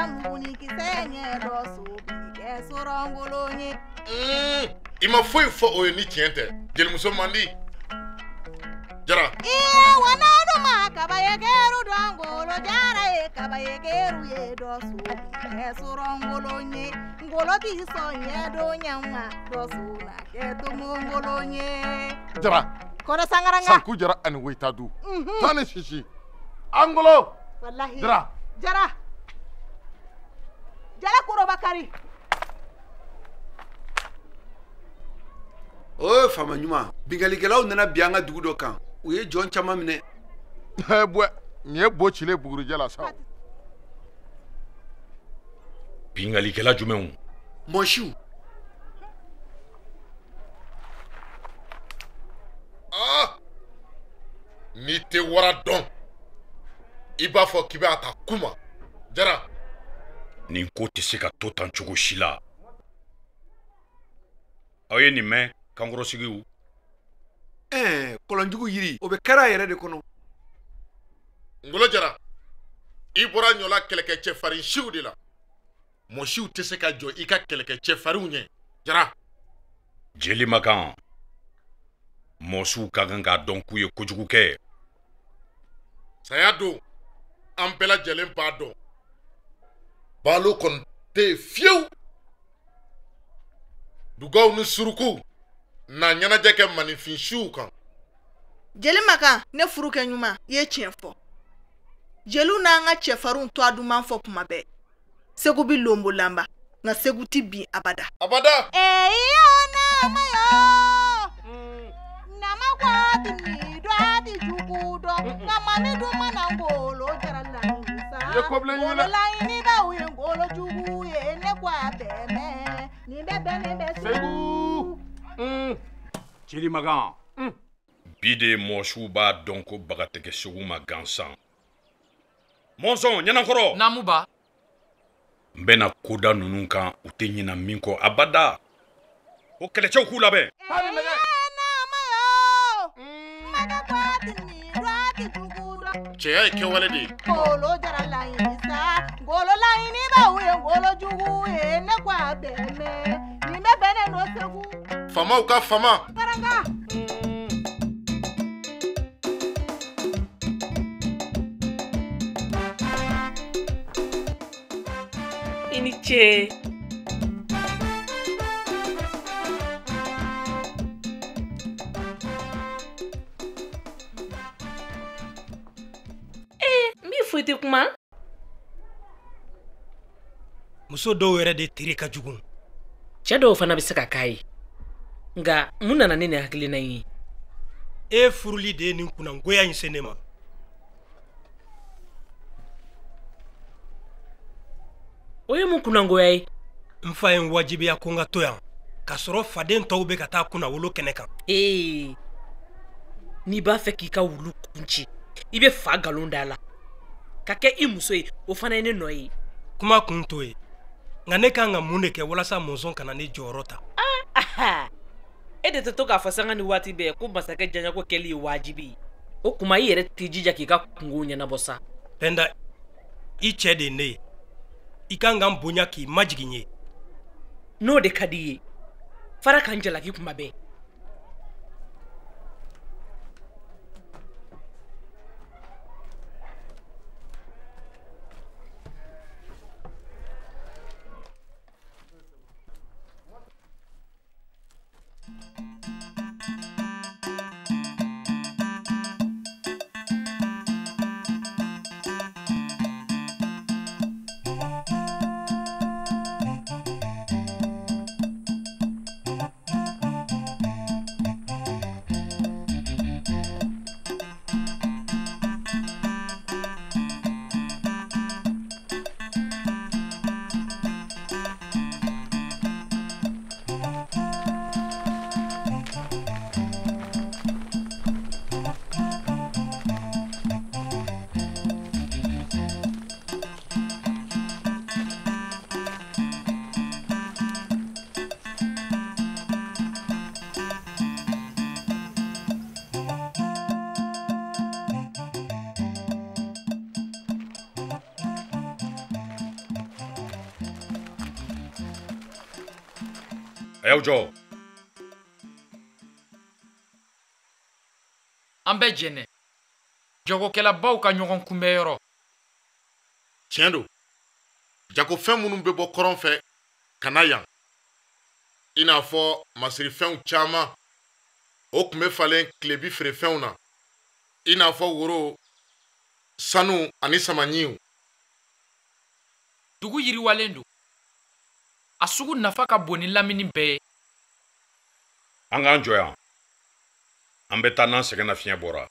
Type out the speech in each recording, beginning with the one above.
Muguni kisɛ ɲɛ dɔ so bi kɛ sɔrɔngolo ye. I ma foyi fɔ o ye ni tiɲɛ tɛ. Jelimuso man di. Jara. Iye wanadu ma kabayekeru dɔ ngolo jara ye kabayekeru ye dɔ so bi kɛ sɔrɔngolo ye. Ngolo ti sɔn ɲɛ do ɲama dɔ so na kɛ tomongolo ye. Jara. Kɔnɔ sangaranga. Sanku jara ani Woyitadu. Taa ni sisi. Angolo. Wallahi. Jara. Jara. Jara Korobakari. O faama ɲuman, binkalikɛlaw nana bi an ka dugu dɔ kan, u ye jɔn caman minɛ. Bɔn, nin ye bo cilen bugurijɛ la sa. Binkalikɛla jumɛnw? Mɔsiw. Ah! N'i tɛ wara dɔn, i b'a fɔ k'i b'a ta kuma. Jara. Nin ko tɛ se ka to tan cogo si la. Aw ye nin mɛn kankɔrɔsigiw? Kɔlɔnjugu yiri, o bɛ kari a yɛrɛ de kɔnɔ. Ngolo Jara, i bɔra ɲɔla kɛlɛkɛ cɛfarin siw de la. Mɔsiw tɛ se ka jɔ i ka kɛlɛkɛ cɛfarinw ɲɛ. Jara. Jeli Makan, mɔsiw ka kan k'a dɔn k'u ye kojugu kɛ. Saya don, an bɛɛ lajɛlen b'a dɔn. Balo kɔni tɛ yen fiyewu. Dugaw ni surukuw na ɲɛnajɛ kɛ maninfin siw kan. Jeli Makan, ne furukɛ ɲuman, i ye tiɲɛ fɔ. Jeliw n'an ka cɛfarinw tɔgɔ duman fɔ kuma bɛɛ. Segu bi lonbo lanba, nka Segu ti bin abada. Abada. Eyo nama yo. Nama kwa ti mi dɔ a ti jugu dɔn. Nka mami dun mana ngolo jara laɲini sa. I ye kɔbilen ɲini dɛ. Ngolo laɲinibaw ye ngolo jugu ye, ne ko a bɛɛ mɛn. Nin bɛɛ bɛnnen bɛ Segu. Jeli Makan, bi de mɔsiw b'a dɔn ko baga tɛ kɛ Segu ma gansan. Mɔnsɔn ɲɛnakɔrɔ. Naamu ba. N bɛna koda ninnu kan, u tɛ ɲina min kɔ abada. O kɛlɛcɛw k'u labɛn. Cɛya ye kɛwale de ye. Ngolo jara laɲini sa, ngolo laɲinibaw ye ngolo jugu ye, ne ko a bɛɛ mɛn. Nin bɛɛ bɛnnen don Segu. Faamaw ka faama. Karanga. I ni ce. N b'i fo i tɛ kuma. Muso dɔw yɛrɛ de tere ka jugu. Cɛ dɔw fana bɛ se ka k'a ye. Nka mun nana ni nin hakilina in ye? E furuli de ye nin kunnangoya in se ne ma. O ye mun kunnangoya ye? N fa ye n wajibiya ko n ka to yan, k'a sɔrɔ faden tɔw bɛ ka taa kunnawolo kɛnɛ kan. Ee, n'i b'a fɛ k'i ka wulu kun ci, i bɛ fa nkalon da la. Ka kɛ i muso ye, o fana ye ne nɔ ye. Kuma kun t'o ye. Nka ne kan ka mun de kɛ walasa mɔnzɔn kana ne jɔyɔrɔ ta? E de tɛ to k'a fɔ sanga ni waati bɛɛ ko masakɛ janyako kɛli ye wajibi ye. O kuma i yɛrɛ t'i jija k'i ka kungow ɲɛnabɔ sa. Pɛnda, i cɛ de ye ne ye. I kan ka n bonya k'i majigin ye. N'o de ka di i ye, fara ka n jalaki kuma bɛɛ. A y'aw jɔ. An bɛ Jɛnɛ. Jagokɛlabaw ka ɲɔgɔn kunbɛyɔrɔ. Tiɲɛ don. Jagofɛn minnu bɛ bɔ kɔrɔn fɛ ka na yan, i n'a fɔ masirifɛnw caman, o tun bɛ falen tilebi feerefɛnw na, i n'a fɔ woro, sanu ani samaɲiw. Dugu yiriwalen don. A sugu nafa ka bon ni lamini bɛɛ ye. An k'an jɔ yan. An bɛ taa n'an sɛgɛnna fiɲɛ bɔra.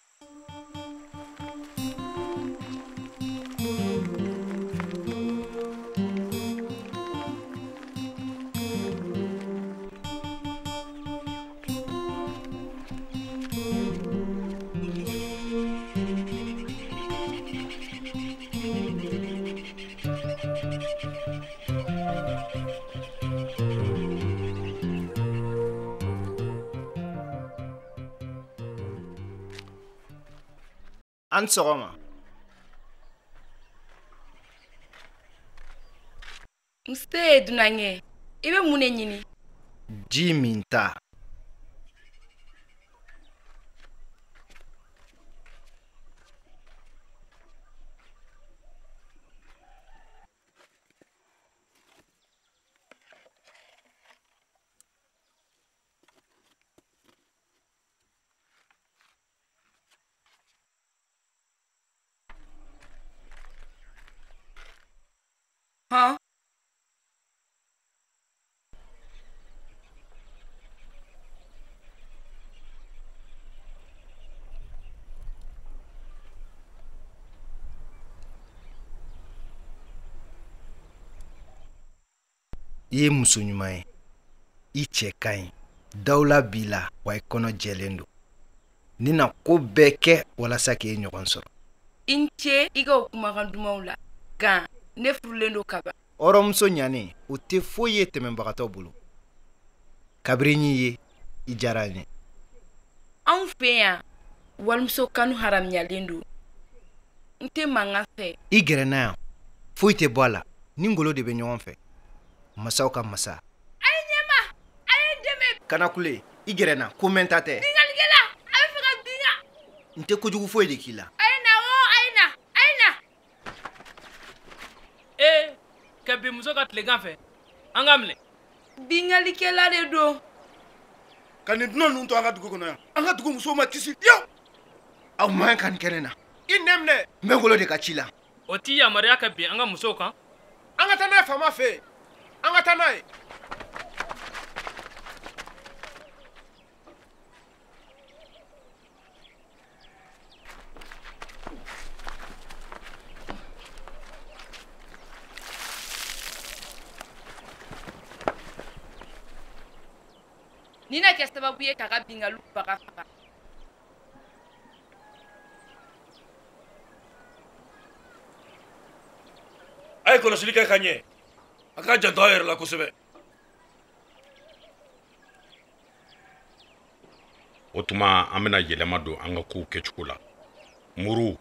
An sɔgɔma. Nse dunankɛ, i bɛ mun de ɲini? Ji min ta. Hɔn. I ye muso ɲuman ye, i cɛ ka ɲi, dawula b'i la, wa i kɔnɔ jɛlen don. Ni na ko bɛɛ kɛ walasa k'e ɲɔgɔn sɔrɔ. I ni ce i ka o kumakan dumanw la. Nka ne furulen don kaban. Hɔrɔnmuso ɲanen, o tɛ foyi ye tɛmɛbagatɔ bolo. Kabiri n y'i ye, i diyara n ye. Anw fɛ yan, walimuso kanu haramuyalen don. N tɛ mankan fɛ. I gɛrɛ n na yan, foyi tɛ bɔ a la. Ni ngolo de bɛ ɲɔgɔn fɛ. Masaw ka masa. A ye ɲɛma, a ye n dɛmɛ. Kana kule, i gɛrɛ n na, ko mɛnta tɛ. Binkannikɛla, a bɛ fɛ ka bin n kan. N tɛ kojugu foyi de k'i la. A ye na o, a ye na, a ye na. Ee, ka bin muso ka tilegan fɛ, an k'a minɛ. Binkannikɛla de don. Ka nin dunan ninnu to an ka dugu kɔnɔ yan, an ka dugu musow ma kisi fiyewu. Aw man kan nin kɛ ne na. I nɛ minɛ. N bɛ ngolo de ka ci la. O t'i yamaruya ka bin an ka musow kan. An ka taa n'a ye faama fɛ yen. An ka taa n'a ye. Nin na kɛ sababu ye k'a ka binkanniw baga faga. A ye kɔlɔsili kɛ ka ɲɛ. A k'a janto aw yɛrɛ la kosɛbɛ. O tuma an bɛna yɛlɛma don an ka kow kɛcogo la. Muru,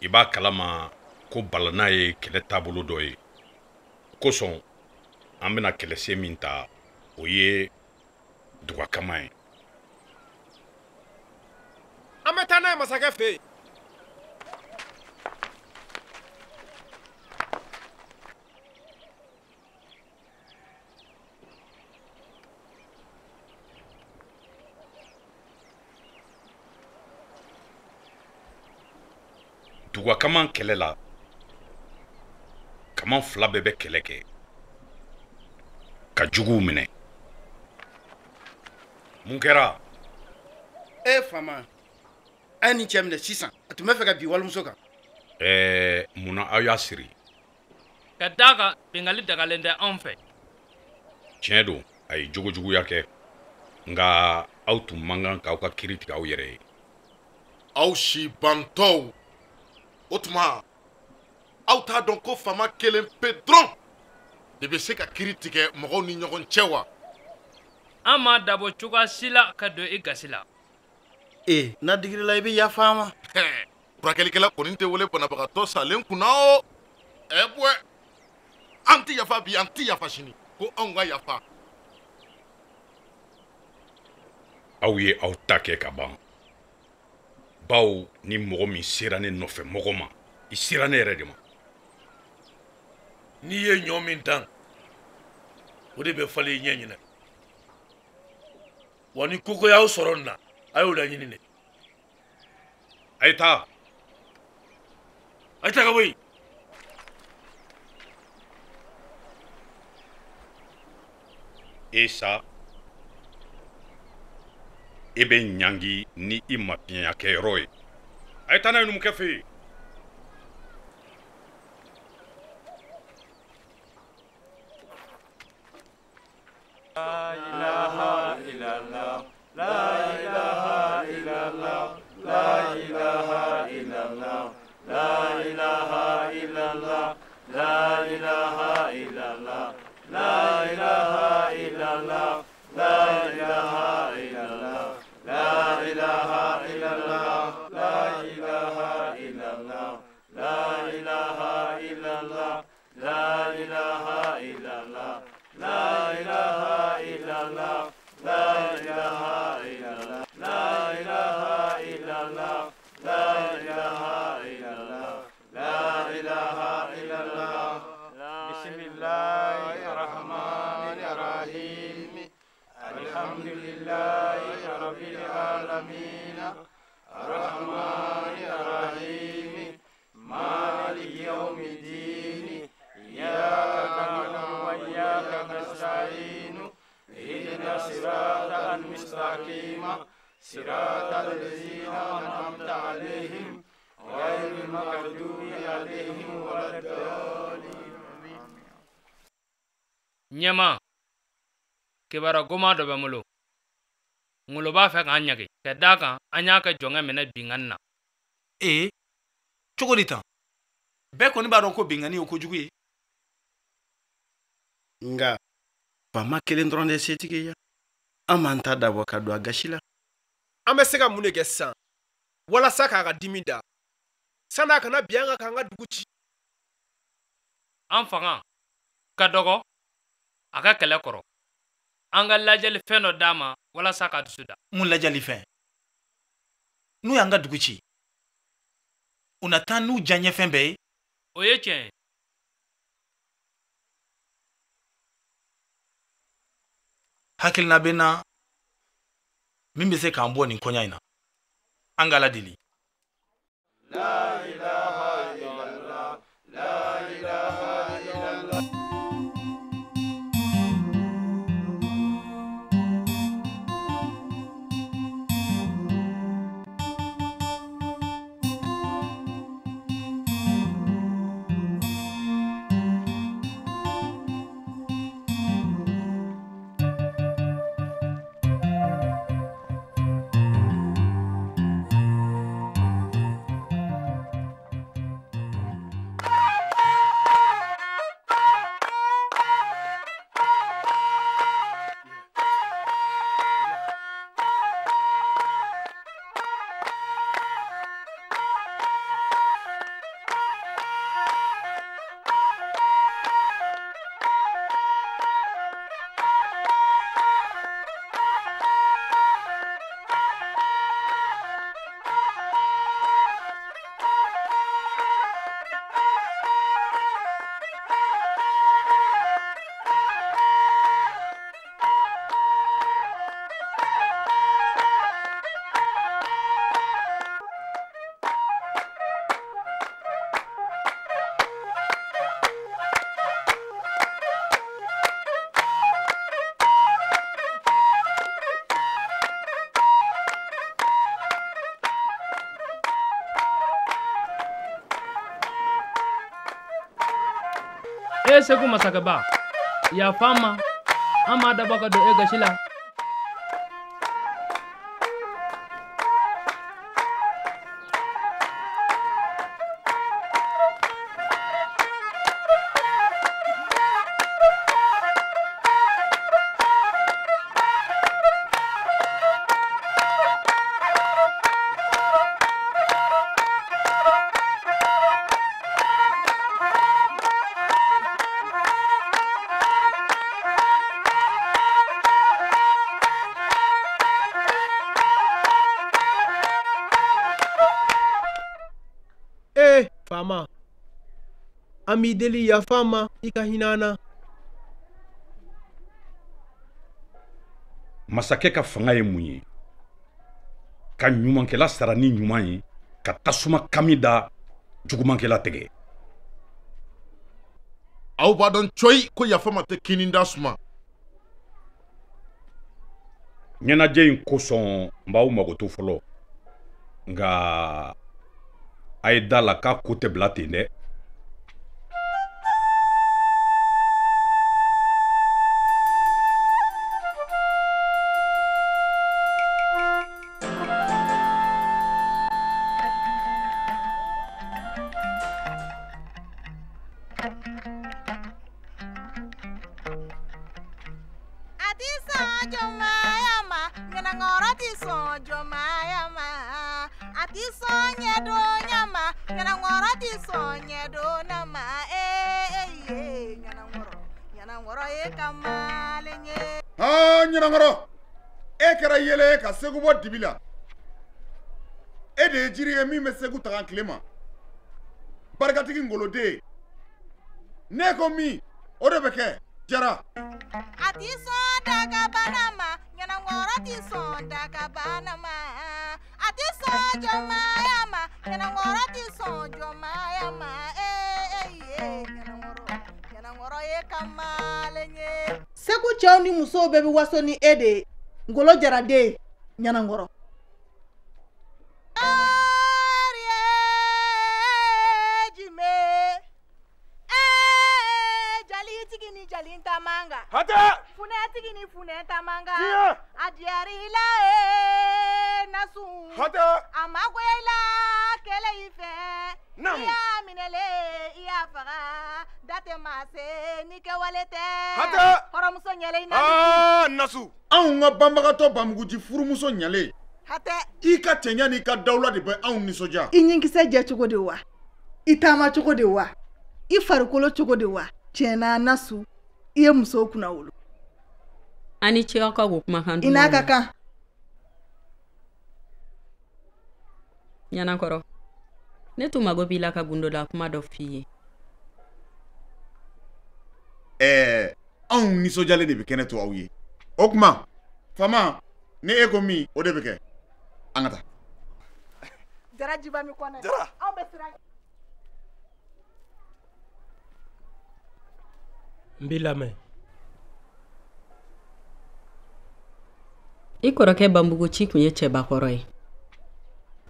i b'a kalama ko balana ye kɛlɛ taabolo dɔ ye. O kosɔn an bɛna kɛlɛsen min ta, o ye dugakama ye. An bɛ taa n'a ye masakɛ fɛ yen. Dugakaman kɛlɛ la, kaman fila bɛɛ bɛ kɛlɛ kɛ ka juguw minɛ. Mun kɛra? E faama, an ye nin cɛ minɛ sisan, a tun bɛ fɛ ka bin walimuso kan. Ɛɛ, mun na aw y'a siri? Ka d'a kan binkanni dagalen tɛ anw fɛ. Tiɲɛ don, a ye jogojuguya kɛ, nka aw tun man kan k'aw ka kiiri tigɛ aw yɛrɛ ye. Aw si bantɔw, o tuma aw t'a dɔn ko faama kelen pe dɔrɔn de bɛ se ka kiiri tigɛ mɔgɔw ni ɲɔgɔn cɛ wa? An m'a dabɔ cogoya si la ka don i gasi la. Ee, n'a digir'i la i bɛ yafa an ma. Furakɛlikɛla kɔni tɛ wele banabagatɔ salen kunna o. Ɛ bɔɛ, an tɛ yafa bi, an tɛ yafa sini, ko anw ka yafa. Aw ye aw ta kɛ ka ban. Bawo ni mɔgɔ min sera ne nɔfɛ mɔgɔ ma, i sera ne yɛrɛ de ma. N'i ye ɲɔ min dan, o de bɛ falen i ɲɛ ɲinɛ. Wa ni koko y'aw sɔrɔ nin na, a y'o laɲini dɛ. A ye taa. A ye taa ka bɔ yen. E sa, e bɛ ɲangi ni i mafiɲɛya kɛyɔrɔ ye. A ye taa n'a ye numukɛ fɛ yen. La ilaha illallah, la ilaha illallah, la ilaha illallah, la ilaha illallah, la ilaha illallah, la ilaha illallah, la ilaha illallah, la ilaha illallah, la ilaha illallah, la ilaha illallah, la ilaha illallah, la ilaha illallah, la ilaha illallah, la ilaha illallah, la ilaha illallah, la ilaha illallah. Bismillahirrahmanirrahim. Alhamdulillahi rabbil alamin. Arrahmanirrahim. Maliki yawmiddin. Iyyaka na'budu wa iyyaka nasta'in. Ihdina siratal mustaqim. Siratal ladzina an'amta 'alaihim ghayril maghdubi 'alaihim waladdallin. Ɲɛma, kibaruya goman dɔ bɛ n bolo. Ŋolo b'a fɛ k'an ɲage ka d'a kan an y'a ka jɔnkɛ minɛ binkanni na. Ee, cogo di tan? Bɛɛ kɔni b'a dɔn ko binkanni ye kojugu ye. Nka faama kelen dɔrɔn de setigi ya. An m'an ta dabɔ ka don a gasi la. An bɛ se ka mun de kɛ sisan walasa k'a ka dimi da san'a kana bin an kan k'an ka dugu ci? An fanga ka dɔgɔ a ka kɛlɛ kɔrɔ. An ka lajɛli fɛn dɔ d'a ma walasa k'a dusu da. Mun lajɛli fɛn? N'u y'an ka dugu ci, u na taa n'u diyaɲɛfɛn bɛɛ ye. O ye tiɲɛ ye. Hakilina bɛ n na min bɛ se k'an bɔ nin kɔɲa in na. An ka Ala deli. La ilaha illallah, la ilaha illallah. E Segu masakɛba, yafa an ma, an m'a dabɔ ka don e gasi la. Ee faama, an b'i deli yafa an ma, i ka hinɛ an na. Masakɛ ka fanga ye mun ye? Ka ɲumankɛla sara ni ɲuman ye, ka tasuma kami da jugumankɛla tɛgɛ. Aw b'a dɔn cɔyi ko yafama tɛ kinin da suma. Ɲɛnajɛ in kosɔn n b'aw magoto fɔlɔ, nka a ye da la k'a ko tɛ bila ten dɛ. Ka Segu bɔ dibi la, e de ye jiri ye min bɛ Segu taga tile ma. Barikatigi Ngoloden, ne ko min o de bɛ kɛ. Jara. A ti sɔn dagabana ma, ɲanankɔrɔ ti sɔn dagabana ma. A ti sɔn jɔnmaya ma, ɲanankɔrɔ ti sɔn jɔnmaya ma. Ee ee ɲanankɔrɔ, ɲanankɔrɔ ye kamalen ye. Segu cɛw ni musow bɛɛ bɛ waso ni e de ye. Ngolo Jaraden, ɲanankɔrɔ. Jalitigi ni jalinta manga. Hatɛ! Funɛtigi ni funɛta manga. Tiɲɛ! A diyara i la ee Nasun. Hatɛ! A ma goya i la kɛlɛ i fɛ. Naamu! I y'a minɛlen i y'a faga. Da tɛ maa se ni kɛwale tɛ. Hatɛ! Hɔrɔnmuso ɲɛlen i na. Aa Nasu! Anw ka banbagatɔ Banbuguji furumuso ɲalen. Hatɛ! I ka cɛɲa n'i ka dawula de bɛ anw nisɔndiya. I ɲinkisɛ jɛ cogo de wa? I taama cogo de wa? I farikolo cogo de wa? Tiɲɛna Nasu, i ye musow kunna wolo. An ni ce aw ka o kumakan I n'a dumanw ka na. kan. Ɲanankɔrɔ, ne tun mago b'i la ka gundola kuma dɔ f'i ye. Ɛɛ, anw nisɔndiyalen de bɛ kɛnɛ to aw ye. O tuma, faama, ni e ko min o de bɛ kɛ. An ka taa. Jara jiba mi kɔnɛ. Jara. Anw bɛ siran. N b'i lamɛn. I kɔrɔkɛ Banbuguci tun ye cɛbakɔrɔ ye.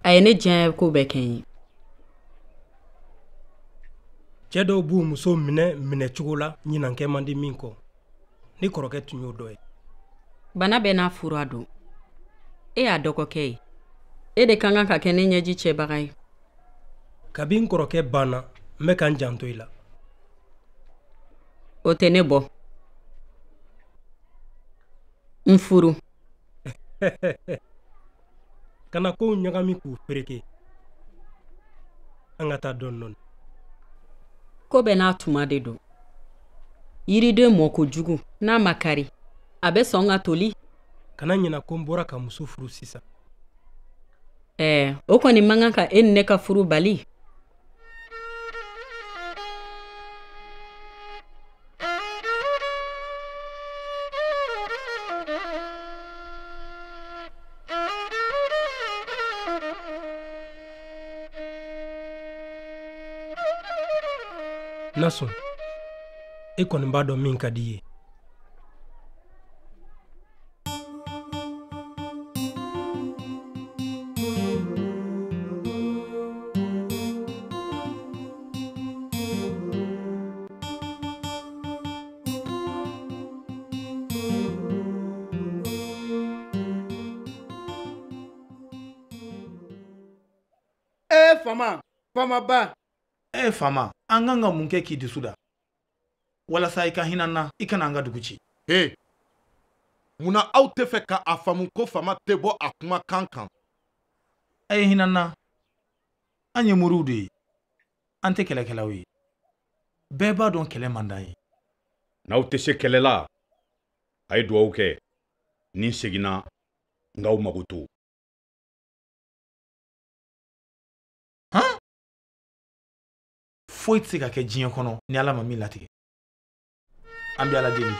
A ye ne diɲɛ ko bɛɛ kɛ n ye. Cɛ dɔw b'u muso minɛ minɛcogo la ɲinankɛ man di min kɔ. Ne kɔrɔkɛ tun y'o dɔ ye. Bana bɛɛ n'a fura don. E y'a dɔgɔkɛ ye. E de ka kan ka kɛ ne ɲɛji cɛbaga ye. Kabi n kɔrɔkɛ banna, n bɛ ka n janto i la. O tɛ ne bɔ. N furu. Kana kow ɲagami k'u fereke. An ka taa dɔɔni dɔɔni. Ko bɛɛ n'a tuma de don. Yiriden mɔ kojugu n'a ma kari, a bɛ sɔn ka toli. Kana ɲina ko n bɔra ka muso furu sisan. Ɛɛ, o kɔni man kan ka e ni ne ka furu bali. Nasun, e kɔni b'a dɔn min ka di i ye. Ee faama, faamaba. E faama, an kan ka mun kɛ k'i dusu da walasa i ka hinɛ an na, i kana an ka dugu ci? He, munna aw tɛ fɛ ka a faamu ko faama tɛ bɔ a kumakan kan? A ye hinɛ an na. An ye moriw de ye, an tɛ kɛlɛkɛlaw ye. Bɛɛ b'a dɔn kɛlɛ man d'an ye. N'aw tɛ se kɛlɛ la, a ye dugawu kɛ. Ni n seginna, n k'aw mago to. Han? Foyi tɛ se ka kɛ diɲɛ kɔnɔ ni Ala ma min latigɛ. An bɛ Ala deli.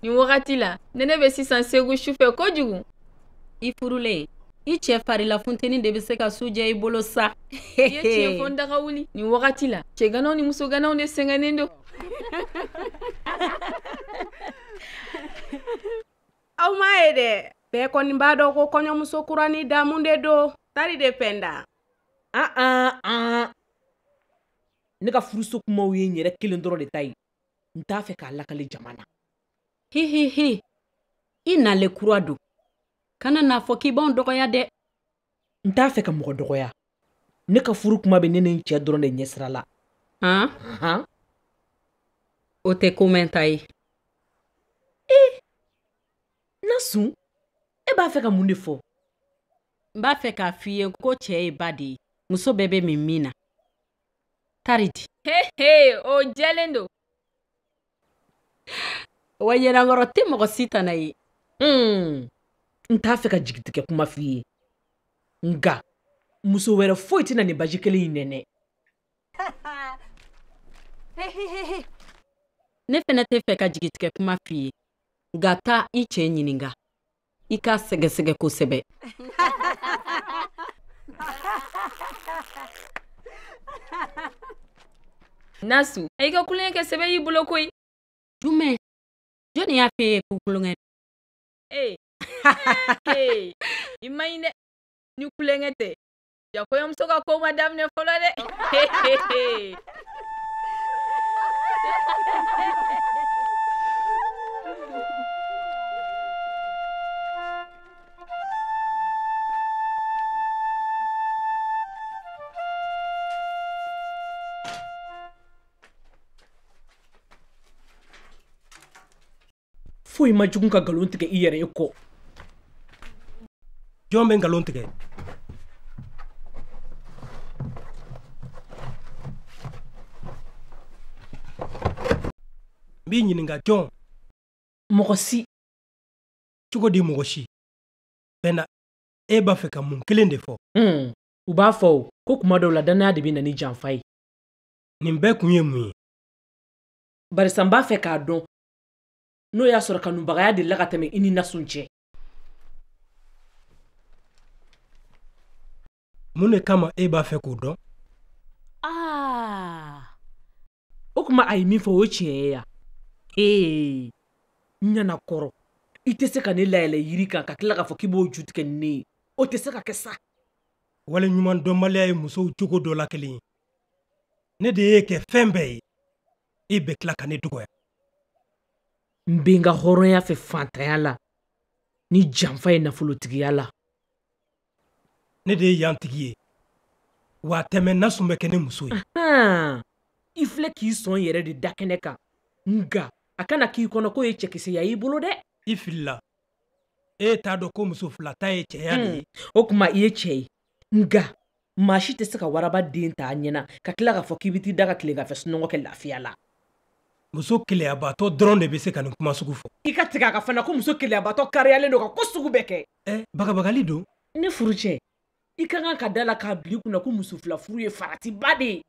Nin wagati la nɛnɛ bɛ sisan Segu su fɛ kojugu. I furulen i cɛ farila funteni de bɛ se ka su jɛ i bolo sa. I ye tiɲɛ fɔ n daga wuli. Nin wagati la cɛganaw ni musoganaw de sɛgɛnnen don. Aw m'a ye dɛ, bɛɛ kɔni b'a dɔn ko kɔɲɔmuso kura ni damu de don. Tari de Pɛnda. An ne ka furuso kumaw ye n yɛrɛ kelen dɔrɔn de ta ye. N t'a fɛ k'a lakale jama na. Hi hi hi, i nale kura don. Kana n'a fɔ k'i b'anw dɔgɔya dɛ. N t'a fɛ ka mɔgɔ dɔgɔya. Ne ka furu kuma bɛ ne ni n cɛ dɔrɔn de ɲɛsira la. Han? Han? O tɛ ko mɛn ta ye. Ee, Nasun, e b'a fɛ ka mun de fɔ? N b'a fɛ k'a f'i ye ko cɛ ye ba de ye. Muso bɛɛ bɛ min min na. Tari di. He he, o jɛlen don. Wa ɲɛnankɔrɔ tɛ mɔgɔ si tana ye. N t'a fɛ ka jigitigɛ kuma f'i ye. Nka muso wɛrɛ foyi tɛna nin baji kelen in nɛnɛ. Ne fɛnɛ tɛ fɛ ka jigitigɛ kuma f'i ye. Nka taa i cɛ ɲininka. I k'a sɛgɛsɛgɛ kosɛbɛ. Nasu, i ka kulonkɛ kɛ sɛbɛ y'i bolo koyi. Jumɛn? Jɔnni y'a f'e ye ko kulonkɛ? Ee, i man ɲi dɛ. Ni kulonkɛ tɛ, ja kɔɲɔmuso ka ko ma daminɛ fɔlɔ dɛ. Foyi ma jugu ka nkalon tigɛ i yɛrɛ ye kɔ. Jɔn bɛ nkalon tigɛ? N b'i ɲininka jɔn? Mɔgɔ si. Cogo di mɔgɔ si? Pɛnda, e b'a fɛ ka mun kelen de fɔ? U b'a fɔ o ko kuma dɔw la danaya de bɛ na ni janfa ye. Nin bɛɛ kun ye mun ye? Barisa n b'a fɛ k'a dɔn n'o y'a sɔrɔ kanubagaya delila ka tɛmɛ i ni Nasun cɛ. Mun de kama e b'a fɛ k'o dɔn? O tuma a ye min fɔ o ye tiɲɛ ye ya. Ee, n ɲɛna kɔrɔ. I tɛ se ka ne layɛlɛ yiri kan ka tila k'a fɔ k'i b'o ju tigɛ ni ne ye. O tɛ se ka kɛ sa. Wale ɲuman dɔnbaliya ye musow cogo dɔ la kelen ye. Ne de y'e kɛ fɛn bɛɛ ye. E bɛ tila ka ne dɔgɔya. N bɛ n ka hɔrɔnya fɛ fantanya la ni janfa ye nafolotigiya la. Ne de ye yan tigi ye. Wa tɛmɛ Nasun bɛ kɛ ne muso ye. I filɛ k'i sɔn yɛrɛ de da kɛnɛ kan. Nka a kana k'i kɔnɔ k'o ye cɛkisɛya y'i bolo dɛ. I filila. E t'a dɔn ko muso fila ta ye cɛya de ye. O tuma i ye cɛ ye. Nka maa si tɛ se ka waraba den ta a ɲɛna ka tila k'a fɔ k'i bɛ t'i da ka tileganfɛ sunɔgɔ kɛ lafiya la. Muso keleyabatɔ dɔrɔn de bɛ se ka nin kuma sugu fɔ. I ka tigɛ a ka fana ko muso keleyabatɔ kariyalen don ka ko sugu bɛɛ kɛ. Bagabagali don. Ne furucɛ, i ka kan ka da la k'a bila i kunna ko muso fila furu ye faratiba de ye.